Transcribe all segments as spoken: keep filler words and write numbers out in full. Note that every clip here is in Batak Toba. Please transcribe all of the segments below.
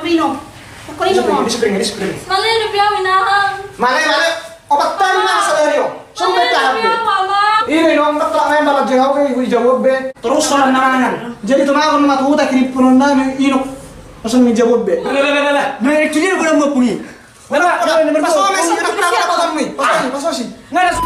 Inong. Inong. Male dope au, Inang. Male, male. Opat tali ma sadari on. Songon i dope au, Amang. Inong, ndang tolap maen balanjeng au, i jabu be. Torus songon na mangan. Jadi tumagon ma tu huta, kirimhononnami, Inong. Langsung i jabu be. Bela, bela, bela. Nah, itu dia guna mau pungi. Bela, bela, bela. Pasohi ma i, pasohi, pasohi. Nggak ada.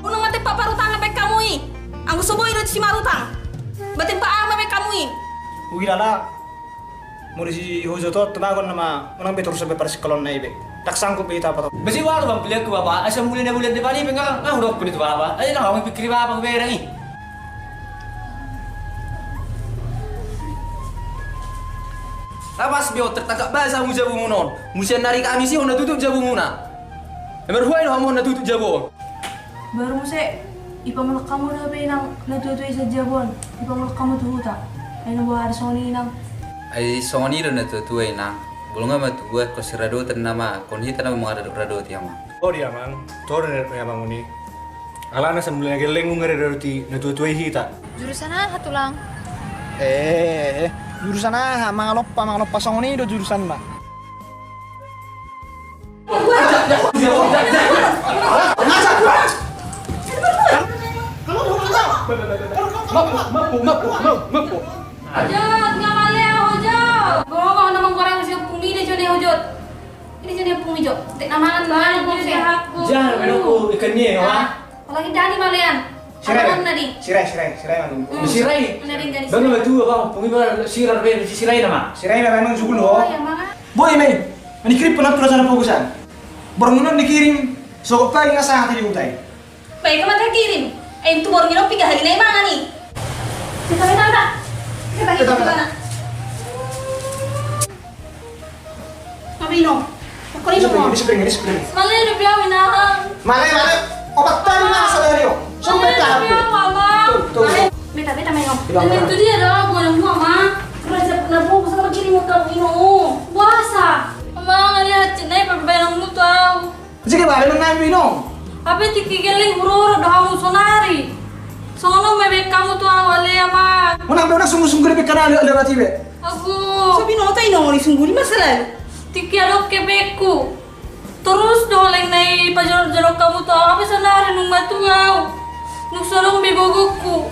Unang ma tempa parutangan baen hamu i. Anggo so boi do si marutang, ba tempa aha ma baen hamu i? Ui lala. Molo si Hojot on tumagon nama, unang be torus be parsingkolonna i be. Ndang sanggup be hita patok. Besi walu bang pilihanku bapa, asa mulai na bulan depan i be nga, nga hudok pun itu bapa. Ayo na hami pikiri bapa, hubereng i. Lapas be on, tertangkap basah hamu jabumuna on. Muse nari Kamis i on na tutup jabumuna. Nomor dua i do hamu on na tutup jabu on. Baru muse, ipamulak hamu dope, Inang, natuatua i sian jabu on, ipamulak hamu tu huta. Ai na boha do songon i, Inang? Ai songon i do natuatua, Inang. Molo nga ma tubuan, ingkon siradotan nama, ingkon hita nama mangaradotradoti, Amang. O di Amang, toho do na nidok ni Amang on i. Alana sambil na gelleng nunga diradoti natuatua i hita. Jurusan aha, Tulang? Eh, jurusan aha? Mangalompa, mangalompa, songon i do jurusanna. Hojot, nga male, Hojot. Gogo na manggorang si ompung i, dia jone Hojot. Ini jone ompung i jo. Tek na mangan, mangan, mangan. Jangan, mangan, ikan ni, ha? Apalagi Dani malean. Sirai. Sirai, sirai, sirai. Sirai. Bang, betul, Bang. Ompung i, Bang, sirai, sirai nama. Sirai nama, mangan jugul, ho. Boi ma i. Ani kirim pun atur sana pogusan. Borngin on dikirim, sogop pagi nga sahat di huta i. Baik, amat kirim. Ai tu borngin on piga hari na i mangan i. Kita, kita, kita. Kita, kita. Apa, Inong? Apa, Inong? Male dope au, Inang. Male, male. Opat tali ma sadari on. Songon i dope au, Amang. Beta, beta ma, Inong. Itu dia do, gua nemu, Amang. Raja pernah bungkus sama kiri mau tahu, Inong. Puasa. Amang, lihat, cina, apa bayanganmu tahu? Jadi bale ma nami, Inong. Hape tingki gelleng huroro do hamu sonari. Songon on ma baen hamu tu au ale, Amang. Unang be, unang sunggunsunggun be, kana ale, ale rati be. Agu. So binoto, Inong, on i sunggun i ma selalu. Tingki adong hepengku. Torus do leng na i pajonokjonok hamu tu au, hape sonari nunga matua au. Nunga so adong be gogongku.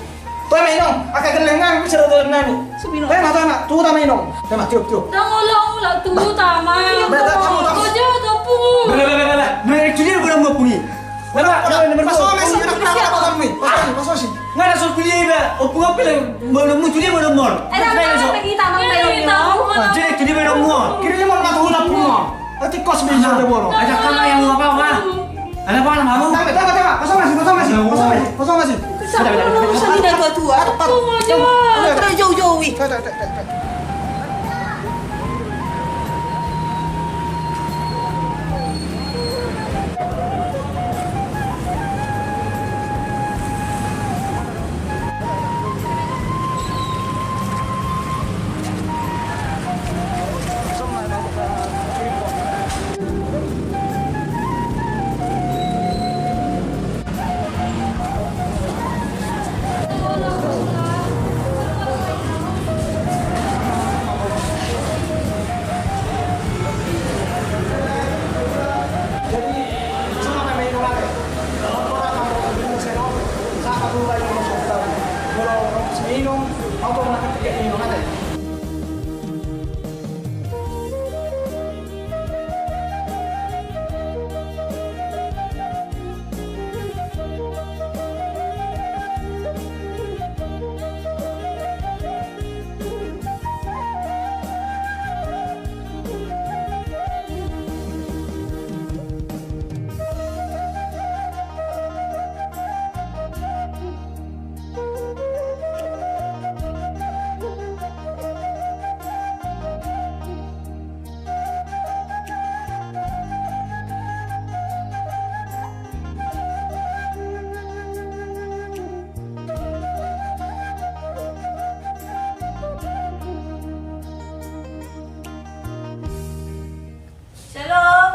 Toe ma, Inong, angka gelleng nami, bicara dalan nami. Toe ma, toe ma, tu huta ma, Inong. Toe ma, tiop, tiop. Ndang olo, olo, tu huta ma. Beta, tu huta ma. Ojo, tu ompung. Bela, bela, bela. Nah, itu dia guna mau pungi. Bela, bela, bela. Pasohi ma i, anak, anak, anak, anak, pasohi, pasohi. Nga na so kuliah iba, ompung apa le, mau nemu tu dia mau nomor. Eh, tapi kita mau, kita mau. Jadi tu dia mau nomor. Kira dia mau mata huta pungo. Ati kos bisa ada bono. Ajak kami yang mau apa, Ma? Ada apa, Ma? Tama, tama, tama. Kosong masih, kosong masih, kosong masih, kosong masih. Sama urusan di dua tua. Tepat. Terus jauh-jauh, wi.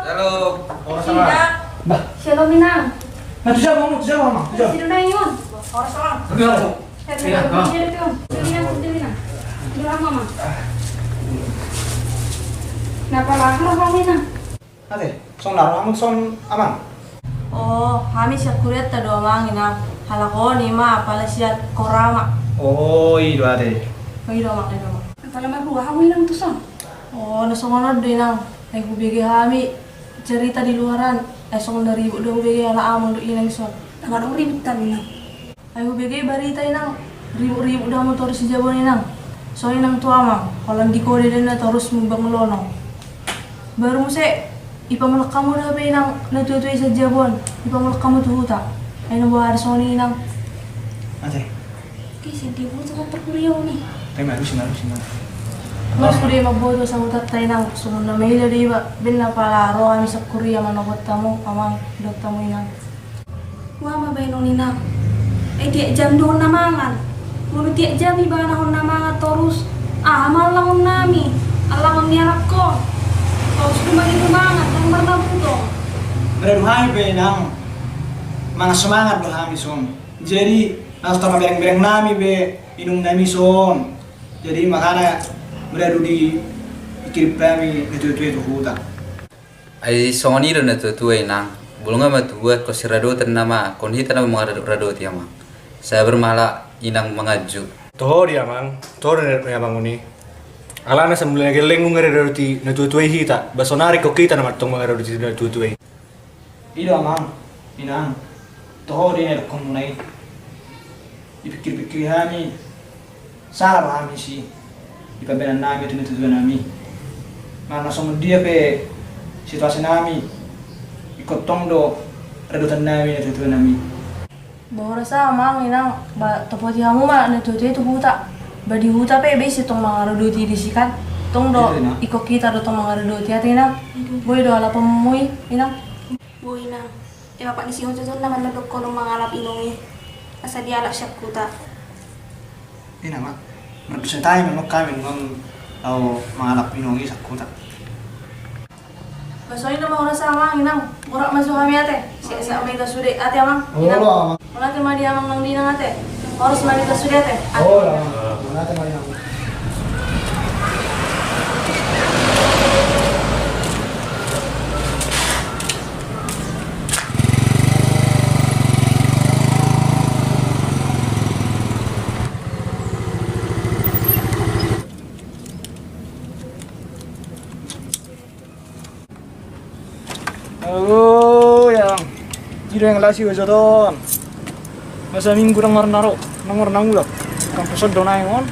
Halo. Horas, Amang. Bah. Shalom, Inang. Nah, tu siapa kamu? Tu siapa, Amang? Tu siapa? Sidonai on. Horas, Amang. Horas, Amang. Inang, Amang. Sidonai on. Sidonai on. Sidonai on, Amang. Napa laho hamu, Inang? Ate, songon na ro hamu son, Amang? O, hami sian hurianta do, Amang, Inang. Halak on i ma, pala sian Korama. O, i do, ate. O, i do, Amang, i do, Amang. Pala marhua hamu, Inang, tu son? O, na songon on do, Inang. Ai hubege hami cerita di luaran. Ai songon na ribut do hubege halak amang dohot inang i son. Tama dong ribut tadi, Inang. Ai hubege barita, Inang, ribut-ribut do hamu torus di jabu on, Inang. Songon i, Inang, tu amang, holan di kode do na torus mubang lonong. Baru muse ipamulak hamu do hape, Inang, na tua-tua i sian jabu on, ipamulak hamu tu huta. Ai na boha do songon i, Inang. Ate. Oke, sian dia buat sama perkuliahan nih. Tapi bagus sih, bagus sih, Inang. Mas, sude mamboto sahutanta, Inang, songon na maila do iba, baen na pala ro hami sian huria manopot hamu, amang, dohot hamu, Inang. Boha ma baenon, Inang? Ai tiap jam do on na mangan. Molo tiap jam ibana on na mangan torus, aha ma allangon nami, allangon ni anakon? Torus do mangido mangan, ndang marnabut on. Maradu hami pe, Inang, mangan so mangan do hami son. Jadi, na so tama bereng-bereng nami be inum nami son. Jadi, makana maradu dipingkiri hami na tua-tua i tu huta. Ai songon i do na tua-tua, Inang. Molo nga matua, ingkon siradotan nama, ingkon hita nama mangaradot-radoti, amang. Sabar ma halak inang manganju. Toho do i, amang, toho do na nidok ni amang on i. Alana sambil na gelleng nunga diradoti na tua-tua i hita, ba sonari ingkon hita nama tong mangaradoti na tua-tua i. I do, amang, inang, toho do i na nidokmuna i. Dipingkiri-pingkiri hami, sala do hami disi, di pambaenan nami tu na tua-tua nami. Manang na songon dia pe situasi nami, ingkon tong do radotan nami na tua-tua nami. Boha do sa, amang, inang, ba topoti hamu ma na tua-tua i tu huta. Ba di huta pe, ba ise tong mangaradoti disi kan. Tong do, iya, Inang. Ingkon hita do tong mangaradoti, ate, Inang. Iya. Boi do alaponmu i, Inang? Boi, Inang. Ia, bapak ni si Ojo on na mandok-dok holan mangalap inong i. Asa dialap sian huta. Inang, Mak. Mardosa hami, Mak, hami nunga laho mangalap inong i sian huta. Ba songon i nama, horas, amang, inang. Borat ma jo hami, ate. Siap-siap ma hita sude, ate, amang. Olo, inang. Amang. Mauliate ma di amang nang di inang, ate. Horas ma hita sude, ate. Olo, amang. Mauliate ma di amang. Aduh, ya. Jadi yang lasi wajo ton. Masa minggu nang marnaro, nang marnangulo. Kampus do naeng on.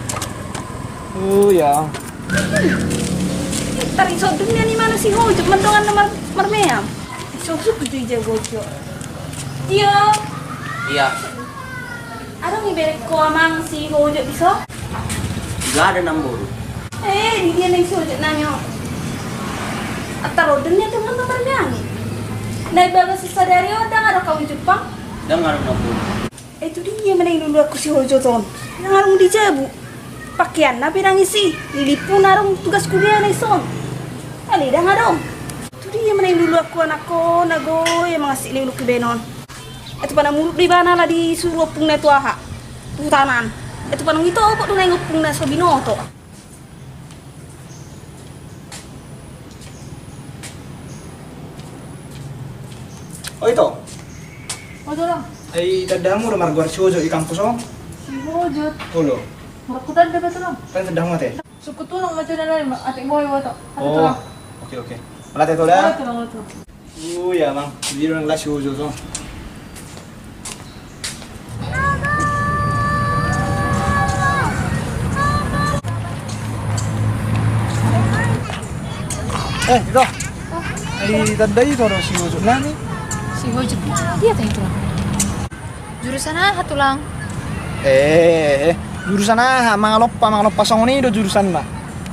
Oh, ya. Tarisodun nian i mana si Hojot mendongan na mar-, marmeam. Sosok tu ija Hojot. Iya. Iya. Adong iberek ho amang si Hojot dison? Nggak ada nang boru. Eh, di dia nang si Hojot nami on. Atta roden ni teman teman nami. Nai bagas sadari on ndang adong hamu di Jepang? Ndang adong nang boru. Eh, tu dia ma na niluluan ku si Hojot on. Ndang adong di jabu. Pakeanna pe ndang isi. Lilimpuna adong tugas kuliahna dison. Ale ndang adong. Tu dia ma na niluluan ku anakku na gogo i mangasik ni uluk ibaen on. Ai tu Panamuruk do ibana ala disuru ompungna tu aha, tu hutanan. Ai tu Panungito opo do naeng ompungna so binoto. O ito. O, Tulang. Ai tanda hamu do margoar si Hojot i kampus on? Si Hojot. Olo. Marhutanda ba, Tulang? Kan tanda hamu ate. Sukut tulung ma cina nai, atik boy wato. Atik tulung. Oke, oke. Mauliate, Tulang. Mauliate, Tulang, mauliate, Tulang. Oh, ya, Mang. Jadi orang las ujo so. Eh, ito. Ai tanda ito do si Hojot nami. Si Hojot nami, dia tadi, Tulang. Jurusan aha, Tulang? Eh, jurusan aha? Mangalompa, mangalompa songon i do jurusanna.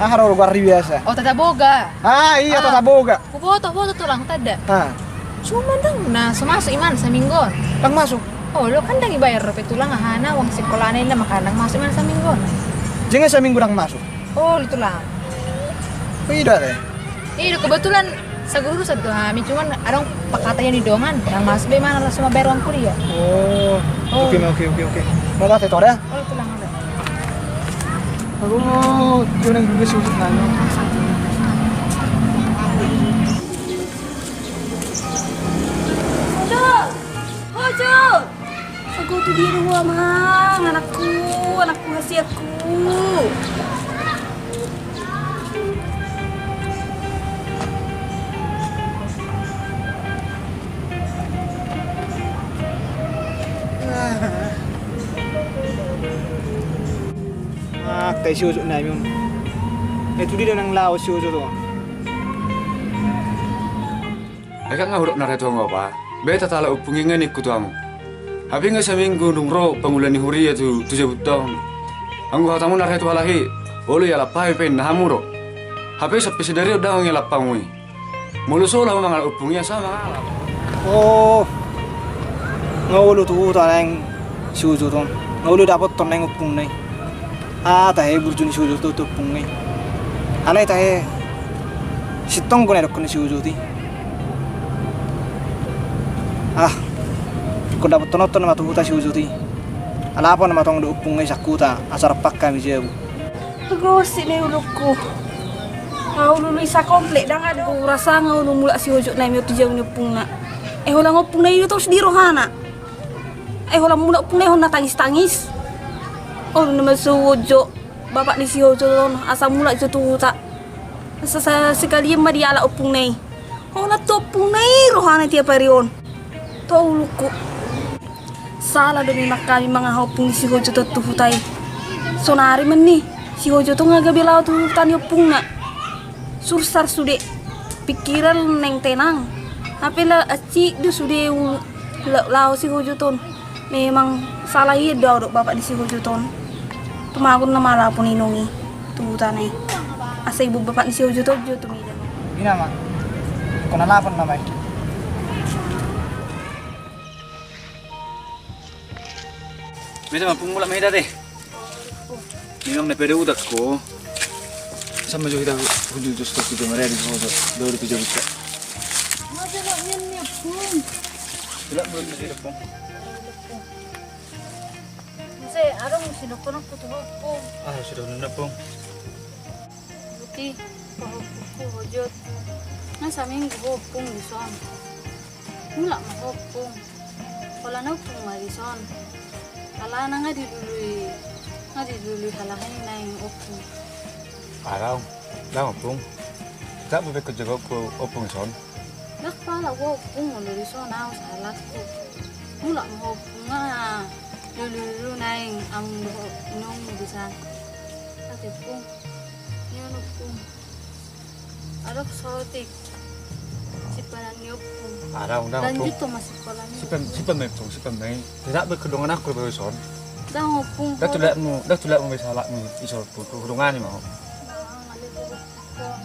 Aha do goarna biasa? Oh, Tata Boga. Ah, iya, ah, Tata Boga. Huboto, huboto, Tulang, tanda. Ah. Cuma ndang na so masuk imana saminggu on. Ndang masuk? Olo, kan ndang ibayar dope, Tulang, ahana, uang sekolahna, inda, makana ndang masuk imana saminggu on. Jadi saminggu ndang masuk? Olo, Tulang. Oh, ida, eh? Ida, kebetulan Sagurusan do hami, cuman adong pangkataion ni dongan, ndang masuk be manang langsung mambayar uang kuliah. Oh, oke, oke, oke, oke. Mau pakai tore? Oh, pulang ada. Aduh, dia nang juga susut nanya. Hujut! Hujut! Ago tu dia dua mang, anakku, anakku hasianku. Ah, tai si Hujut nai on. Eh, tu dia nang laho si Hujut on. Ai nga hudok na re tu hamu, Bapa. Beta tu halak ompung i nga ningku tu hamu. Hape nga saminggu dung ro pangula ni huria tu, tu jabunta on. Anggo hatamu na re tu halak i, olo ialap hami pe ninna hamu do. Hape sampe sadari on ndang ialap hamu i. Molo sola hamu mangalap ompung i asa mangalap. Oh. Nga olo tu huta naeng si Hujut on. Nga olo dapothon naeng ompungna i. Ah, tahe burju ni si Hujut tu ompungna i. Alai tahe sintong do na nidokkon ni si Hujut i. Ah, ingkon dapothononhon ma tu huta si Hujut i. Alapon ma tong do ompungna i sian huta, asa rap hami jabu. Ago, sini ulungku. Nga ululu i sakomplek, ndang adong rasa nga ulu mulak si Hujut nai on tu jabu ni ompungna. Eh, holan ompungna i do torus di rohana. Eh, holan mulak ompungna i on na tangis-tangis. Olo nama si Hujut, bapak ni si Hujut on, asa mulak jo tu huta. Asa sa-, sekalian ma dialap ompungna i. Holan tu ompungna i rohana tiap ari on. Tu ulungku. Sala do memang hami mangalap ompung ni si Hujut on tu huta i. Sonari ma ni si Hujut on nga gabe laho tu huta ni ompungna. Sursar sude. Pikiran naeng tenang. Hape la aci do sude u-, la-, laho si Hujut on. Memang sala i do au dohot bapak ni si Hujut on. Tumagon nama alapon inong i tu hutana i. Asa iboan bapak ni si Hujut on jo tu Medan. Ina ma. Ingkon alapon nama i. Meta ma pung mulak ma hita te. Memang na pede utak ko. Sama jo hita hujujus tu jamaria di soso. Dua di tujuh buka. Masa nak nyen ni pung. Belak belum masih depan. Masa adong si dokter aku tu pung. Ah, sudah nuna pung. Buti, pahopungku Hujut. Nga saminggu ho pung dison. Mulak ma ho pung. Holan ompung ma dison. Alana nga dilului, nga dilului halak i naeng ompung. Adong, ndang ompung. Ndang bebek ko jago ompung dison. Ndang pala ho pung molo dison au sahalakku. Mulak ma ho pung nga lulu-lulu naeng amang dohot inongmu dison. Ate pung. Ni ompung. Adong sotik. Sipanan ni ompung. Adong, ndang ompung. Lanjut tu masih kolam ni. Sipan, sipan ma ompung, sipan ma. Tidak be kedongan aku be dison. Ndang ompung. Ndang tulak mu, ndang tulak mu be sahalakmu dison pung. Kedongan ni mau. Ndang, ale ko ompung.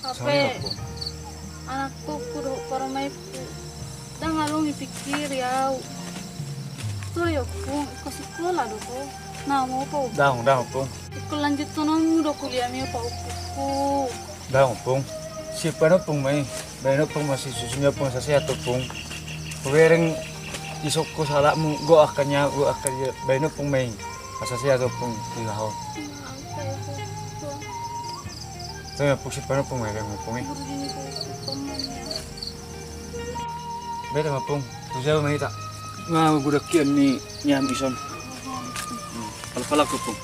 Hape anakku, ku dohot parumaenku. Ndang adong dipikiri au. Toe ompung, ingkon sikola do ho. Na mau ompung. Ndang, ndang ompung. Ingkon lanjuthononmu do kuliahmi ompung. Ndang ompung. Sipan ompung ma i. Baen ompung ma si susu ni ompung asa sehat ompung. Hubereng isongku sahalakmu, gok angka ni au, gok angka dia. Baen ompung ma i. Asa sehat ompung. Ilah ho. Tong ya, pung sipan ompung ma i, ompung i. Beta ma pung. Tu jabu ma hita. Nga gudakian ni nian dison. Pala-pala ko pung.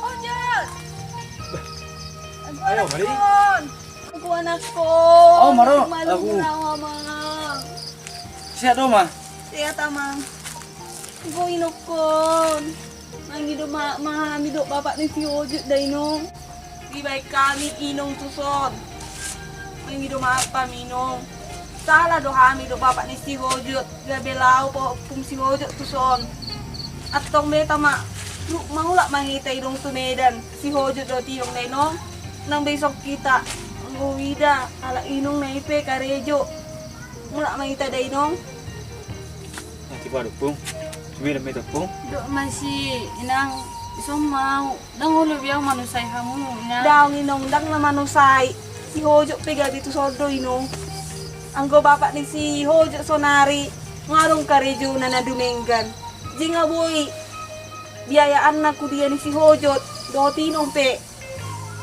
Hujut. Ayo, mari. Aku anakku. Oh, maro. Aku. Sehat do, Amang? Sehat, Amang. Ago inongkon. Mangido ma-, ma hami dohot bapak ni si Hujut da, Inong. Dibaen hami inong tuson. Mangido maaf hami, Inong. Sala do hami dohot bapak ni si Hujut. Gabe laho pahopung si Hujut tuson. Antong beta ma, ruk maulak ma hita, Inong, tu Medan. Si Hujut dohot inongna, Inong. Nang be isong hita. Anggo huida, halak inongna i pe karejo. Mulak ma hita da, Inong. Nanti baru, Pung. Minum itu, Pung. Dok masih, Inang. Ison ma au, ndang olo be au manusai hamu, Inang. Daong, Inong, ndang na manusai. Si Hojot pe gabe tuson do, Inong. Anggo bapak ni si Hojot sonari nga adong karejona na dumenggan. Jala nga boi biayaanna kuliah ni si Hojot dohot Inong pe.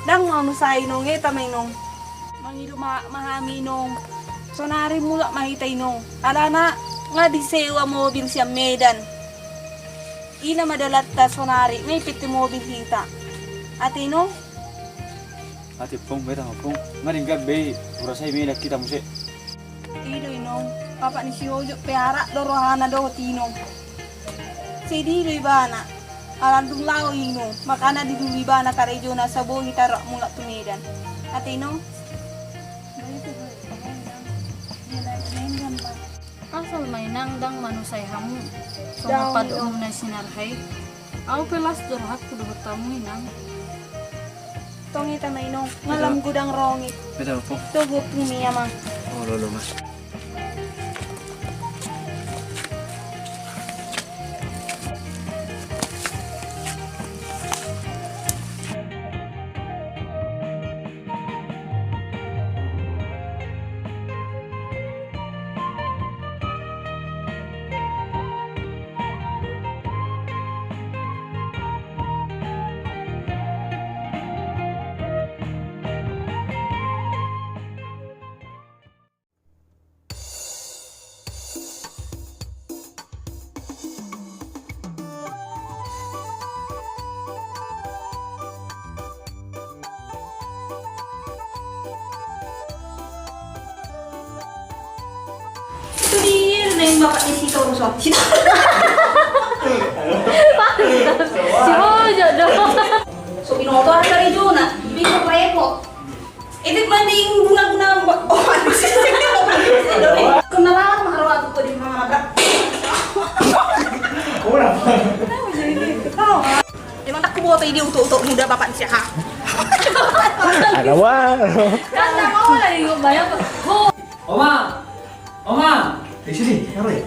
Ndang manusai, Inong, eta ma, Inong. Mangido ma, ma hami, Inong. Sonari mulak ma hita, Inong. Alana nga disewa mobil sian Medan. I nama dalanta sonari, nga i pe tu mobil hita. Ate, Inong? Ate, Ompung, beta, Ompung. Nga denggan be i, hurasa i Medan hita muse. I do, Inong, bapak ni si Hojot pe arak do rohana dohot Inong. Sedih do ibana. Ala dung laho, Inong, makana dilului ibana karejona asa boi hita mulak tu Medan. Ate, Inong? Asal ma, Inang, ndang manusai hamu. Songon padomu na sinarhai. Au pe las do rohangku dohot hamu, Inang. Tong, hita ma, Inong, nga lam godang ro i. Betul, Ompung. Togu, Ompung, i ma. Olo, olo, ma. Itu dia, neng bapak di situ, so. Si Hojot do. So binoto ada di zona, ini repot. Itu mending guna-guna, oh, kenalan mahal aku di mana. Emang tak kuboto ini untuk, untuk muda bapak siapa? Ada wah. Kan tak mau lah, yuk, bayar. Oma. Oma. Eh, sini, apa ya?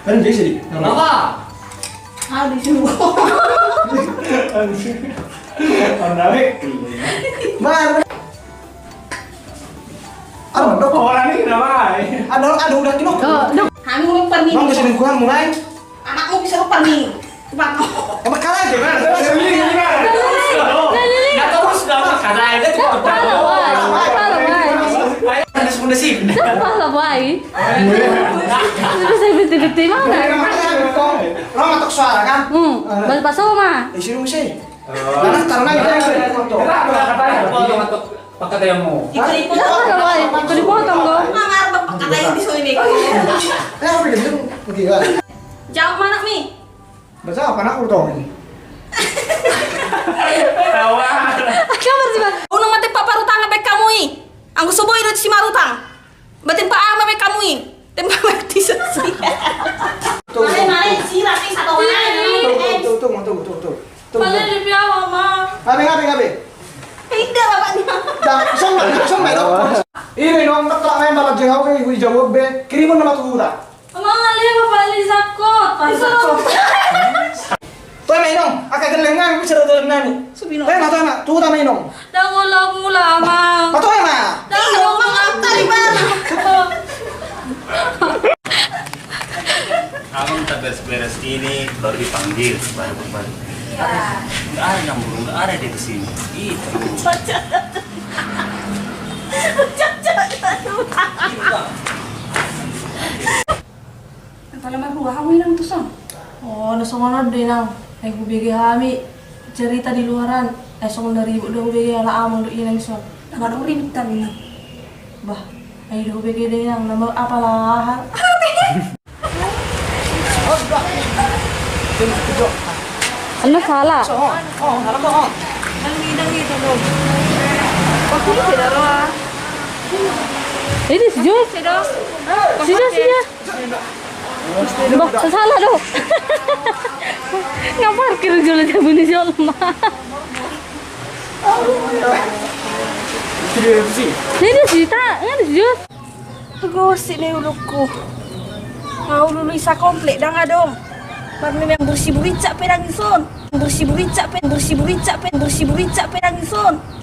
Kan dia sini. Apa? Ah, di sini. Mana? Aduh, dok. Orang ini kenapa? Ada, ada udah, dok. Oh, dok. Kami mau pergi. Bang, bisa lingkungan mulai. Anakmu bisa pergi. Emang kalah aja, Bang. Terus, terus, terus. Nggak terus, nggak apa, kalah aja, cepet. Ada sepuluh sih. Salah, Bang. Itu saya betul-betul mana? Lo ngetok suara, kan? Hmm. Balik pas sama. Eh, sini, sini. Anak taruh lagi, kan? Pakai yang mau. Ikut-ikut. Ikut-ikut. Ikut-ikut, Bang. Mana ada pakai yang di sini? Eh, apa dia? Oke, kan? Jawab mana, Mi? Baca apa, nak, urut ini? Tawa. Kabar sih, Bang. Unang mate paparutangan baen hamu i. Anggo so boi do si marutang. Baen pa ama baen hamu i. Tempa mati sesi. Mare, mare, sirap i satu orang. Tunggu, tunggu, tunggu, tunggu, tunggu. Tunggu. Mare di piawa, Ma. Ngabe, ngabe, ngabe? Inda bapakna. Dah, sombong, sombong, dong. Ini, dong, tak main balap jengau ini, gue jawab be. Kirimun nama tuh, dah. Amang, ale ma pali sakot, pali sakot. Toe ma, Inong, angka gelleng nami, bicara dalam nami. Toe ma, toe ma, tuta ma, Inong. Ndang olo mulak, Amang. Ma toe ma. Ndang olo mulak, Amang. Abang tak beres-beres ini baru dipanggil, baru kembali. Nggak ada nyambung, nggak ada dia ke sini. Itu. Pala marhua hamu, Inang, tuson? Oh, na songon on do, Inang. Ai hubege hami cerita di luaran. Ai songon na ribut do hubege ala amang dohot inang dison. Tama dong ribut tadi, Inang. Bah, ai do hubege do, Inang. Nama apa lah? Anu salah. Ini si Jus. Si Jus, si Jus. Bah, salah do. Nga parkir jolo jabu ni jolma. Si Jus, si ta, nga si Jus. Gosip ni ulungku. Nga ululu isa komplit, ndang adong. Parlemian bursi burincak pe nangis on. Bursi burincak pe, bursi burincak pe, bursi burincak pe nangis on.